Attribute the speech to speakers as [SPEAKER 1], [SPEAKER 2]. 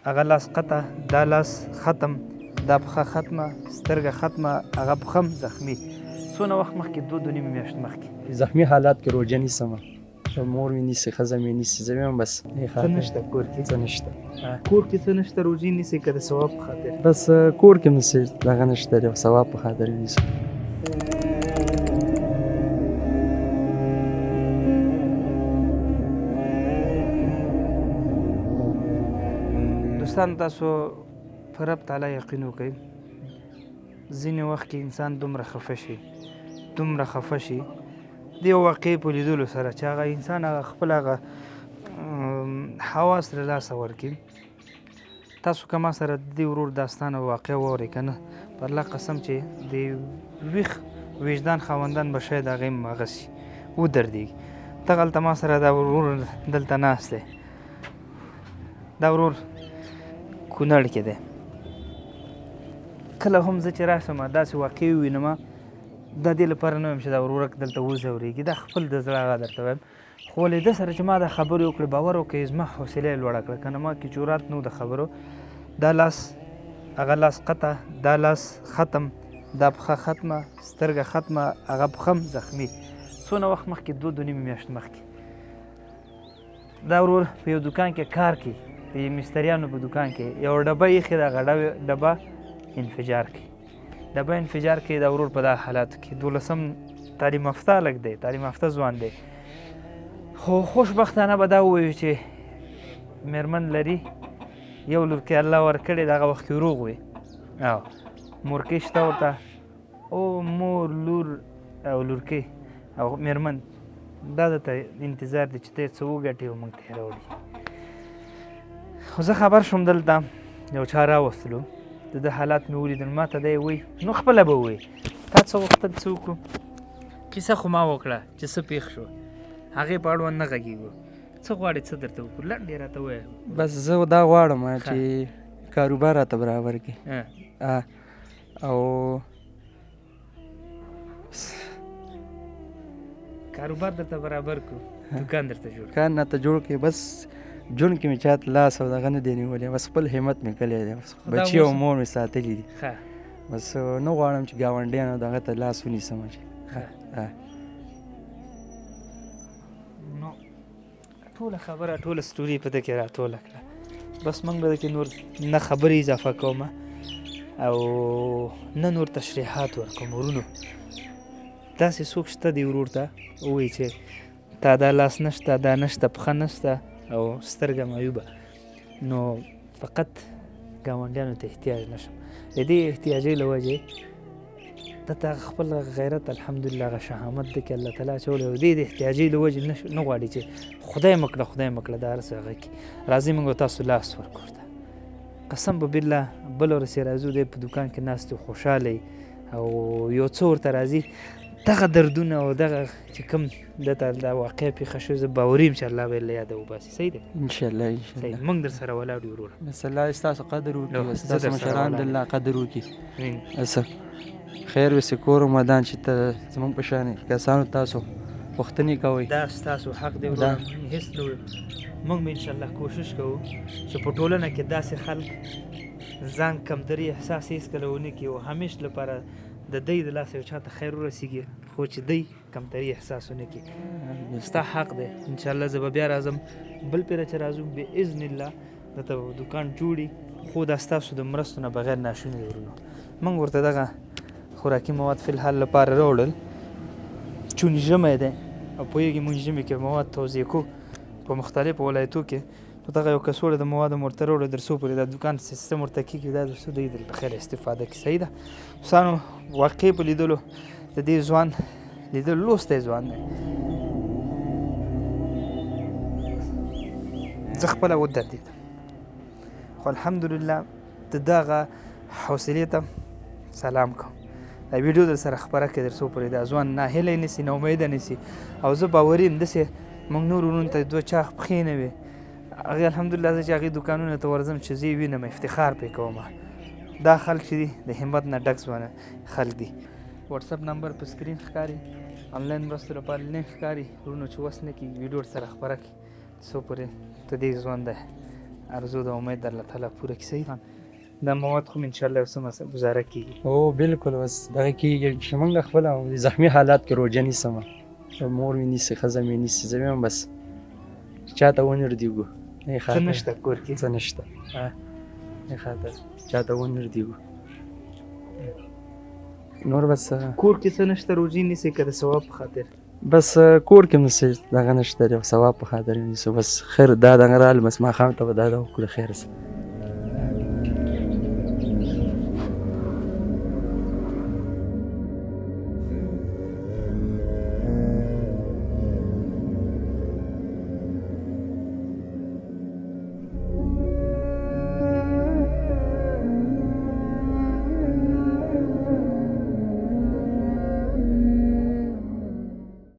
[SPEAKER 1] هغه لاس قطع، دا لاس ختم، دا پښه ختمه، سترګه ختمه، هغه پښه هم زخمي. څونه وخت مخکې؟ دوه دوه نیمې میاشتې مخکې.
[SPEAKER 2] زخمي حالات کې روژه نیسم، مور مې نیسي، ښځه مې نیسي، زه وایم بس.
[SPEAKER 1] څه نشته کور کې؟
[SPEAKER 2] څه نشته.
[SPEAKER 1] کور کې څه نشته، روژې نیسي که د ثواب په خاطر؟
[SPEAKER 2] بس کور کې مې څه دغه نشته، د ثواب په خاطر نیسم.
[SPEAKER 1] دوستان تاسو په رب تعالی یقین وکړئ، ځینې وخت کې انسان دومره خفه شي، دومره خفه شي د یو واقعې په لیدلو سره چې هغه انسان هغه خپل هغه حواس له لاسه ورکړي. تاسو که ما سره د دې ورور داستان او واقعه واورئ که نه، په الله قسم چې د ویښ وجدان خاوندان به شاید هغه هم هغسې ودردېږي. دغلته ما سره دا ورور دلته ناست دی، دا ورور کونړ کې دی. کله هم زه چې راشم داسې واقع ووینم، دا دې لپاره نه وایم چې دا ورورک دلته وځورېږي، دا خپل د زړه هغه درته وایم، خو له ده سره چې ما دا خبرې وکړې، باور وکړئ زما حوصله یې لوړه کړه، که نه ما کې جرات نه و د خبرو. دا لاس هغه لاس قطع، دا لاس ختم، دا پښه ختمه، سترګه ختمه، هغه پښه هم زخمي. څونه وخت مخکې؟ دوه دوه نیمې میاشتې مخکې. دا ورور په یو دکان کې کار کوي، د مستریانو په دکان کې یو ډبه ایښې ده، هغه ډبه انفجار کوي، ډبه انفجار کوي. دا ورور په دا حالاتو کې دولسم تعلیم یافته هلک دی، تعلیم یافته ځوان دی، خو خوشبختانه به دا ووایو چې میرمن لري، یو لورکی الله ورکړی، دغه وخت کې روغ وي او مورکۍ شته ورته، او مور لور او لورکی او میرمن، دا درته انتظار دی چې ته یې څه وګټې او موږ ته یې راوړي. خو زه خبر شوم دلته یو چا راوستلو، د ده حالات مې ولیدل، ما ته دی وایي نو خپله به ووایي تا څه غوښتل څه وکړو. کیسه خو ما وکړه چې څه پېښ شو، هغې په اړوند نه غږېږو. څه غواړې څه درته وکړو، لنډ یې راته ووایه.
[SPEAKER 2] بس زه دا غواړم چې کاروبار راته برابر کړي او
[SPEAKER 1] کاروبار درته برابر کو، دکان درته جوړ،
[SPEAKER 2] دکان راته جوړ کړي. بس ژوند کې مې چاته لاس او دغه نه دی نیولی، بس خپل همت مې کړی دی، بس بچي او مور مې ساتلي دي. بس نه غواړم چې ګاونډیانو دغه ته لاس ونیسم چې.
[SPEAKER 1] نو ټوله خبره ټوله ستوري په ده کې راټوله کړه. بس موږ به کې نور نه خبرې اضافه کوم او نه نور تشریحات ورکوم. ورونو داسې څوک شته دی ورور ته ووایي چې تا دا لاس نشته، دا نشته، پښه نشته او سترګه معیوبه، نو فقط ګاونډیانو ته احتیاج نشم. د دې احتیاجۍ له وجې ده ته خپل غیرت الحمدلله هغه شهامت دی کې الله تعالی اچولی او دې د احتیاجۍ له وجې نه غواړي چې خدای مه کړه، خدای مه کړه دا هر څه هغه کړي. راځئ موږ تاسو لاس ورکړو ورته، قسم به بالله بله ورځ چې راځو دی په دوکان کې ناست وي خوشحاله او یو څه ورته راځي، دغه دردونه او دغه چې کوم ده ته دا واقعه پېښه شوې، زه باوري یم چې الله به یې له یاده وباسي. صحیح دی؟
[SPEAKER 2] ان شاء الله، ان شاء الله.
[SPEAKER 1] موږ در سره ولاړ یو وروره.
[SPEAKER 2] بس الله ستاسو قدر وکړي، ستاسو مشران د الله قدر وکړي. بس خیر وسې، کور مدان چې ته زمونږ په شان کسانو تاسو پوښتنې کوئ،
[SPEAKER 1] دا ستاسو حق دی وروره. هېڅ نه وایو، موږ به انشاءالله کوشش کوو چې په ټولنه کې داسې خلک ځان کمتري احساس هېڅکله ونه کړي او همیش لپاره د دی د لاسه یو چاته خیر ورسېږي، خو چې دی کمتري احساس ونه کړي. ستا حق دی، انشاءالله زه به بیا راځم، بل پېره چې راځو باذن الله دلته به دوکان جوړي، خو دا ستاسو د مرستو نه بغیر ناشونی دی ورونو. موږ ورته دغه خوراکي مواد فی الحال لپاره راوړل، چون ژمی دی او پوهېږي موږ ژمي کې مواد توزیع کوو په مختلفو ولایتو کې، نو دغه یو کڅوړه د موادو مو ورته راوړه تر څو پورې دا دوکان سیستم ورته کېږي، دا تر څو دوی د خیر استفاده کړي. صحیح ده دوستانو، واقع په لیدلو د دې ځوان لیدلو لوستی ځوان دی، زه خپله ودردېدم، خو الحمدلله د دغه حوصلې ته سلام کوم. دا ویډیو در سره خپره کړئ تر څو پورې دا ځوان ناهیلی نه سي، ناامیده نه سي، او زه باوري یم داسې موږ نور ورونو ته دوه چاغ پښې نه وي، هغې الحمدلله زه چې هغې دوکانونو ته ورځم چې زه یې وینم افتخار پرې کوم. دا خلک چې دي د همت نه ډک ځوانه خلک دي. واتساپ نمبر په سکرین ښکاري، انلاین مرستو لپاره لینک ښکاري، ورونو چې وس نه کېږي ویډیو ورسره خپره کړئ څو پورې ته دې ځوان دی ارزو د امید د الله تعالی پوره کړي. صحیح خان، دا مواد خو ان شاء الله یو څه ګزاره کېږي.
[SPEAKER 2] او بالکل، بس دغه کېږي چې موږ خپل زخمي حالات کې روژه نیسم، مور مې نیسي، ښځه مې نیسي، زه هم بس چاته ونه ردېږو.
[SPEAKER 1] څه نشته کور کې؟
[SPEAKER 2] څه نشته، نه خاطر چاته ونه ردېږو نور بس.
[SPEAKER 1] کور کې څه نشته، روژې نیسې که د ثواب په خاطر؟
[SPEAKER 2] بس کور کې مې څه دغه نشته، د ثواب په خاطر یې نیسو بس. خیر، دا دغه راغله، بس ماښام ته به دا وکړو، خیر سه.